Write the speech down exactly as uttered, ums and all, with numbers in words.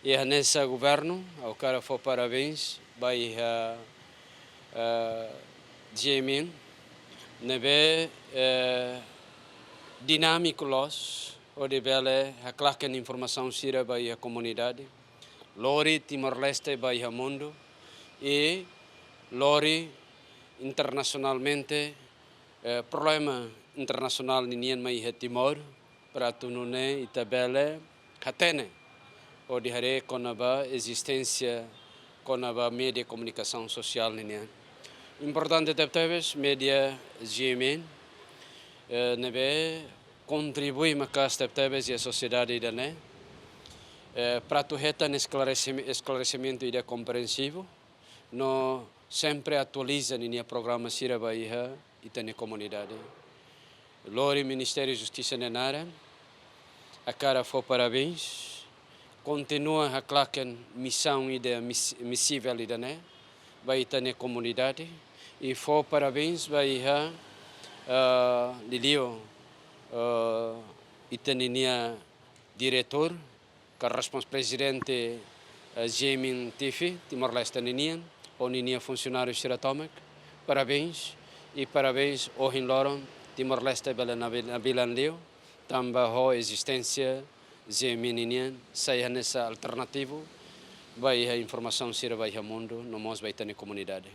Iha ne'e, governu, ha'u hakarak fó parabéns ba iha, eh, GMN, ne'ebé, eh, dinámiku loos, hodi bele haklaken informasaun sira ba iha komunidade, lori Timor-Leste ba iha mundu, i lori internasionalmente, eh, problema internasionál ninian mai iha Timor, para atu nune'e ita bele hatene hodi haree kona-ba ezisténsia kona-ba média komunikasaun sosiál ninian. Importante tebetebes média GMN, eh, ne'ebé kontribui maka'as tebetebes iha sosiedade ida-ne'e, eh, para atu hetan esklarese-, esklaresimentu ida komprensivu, no sempre atualiza ninia programa sira ba iha ita-nia komunidade. Lori Ministériu Justisa nia naran, hakarak fó parabéns, kontinua haklaken misaun ida mis-, misivel ida-ne'e ba ita-nia komunidade, i fó parabéns ba iha, ah, liuliu, ah, ita ninia diretór, ka respons-, prezidente, eh, GMN TV, Timor-Leste ninian, ho ninia funsionáriu sira tomak. Parabéns, i parabéns ohin loron Timor-Leste bele nabil-, nabilan liu, tanba ho ezisténsia GMN ninian, sai hanesan alternativu ba iha informasaun sira ba iha mundu, no mós ba ita-nia komunidade.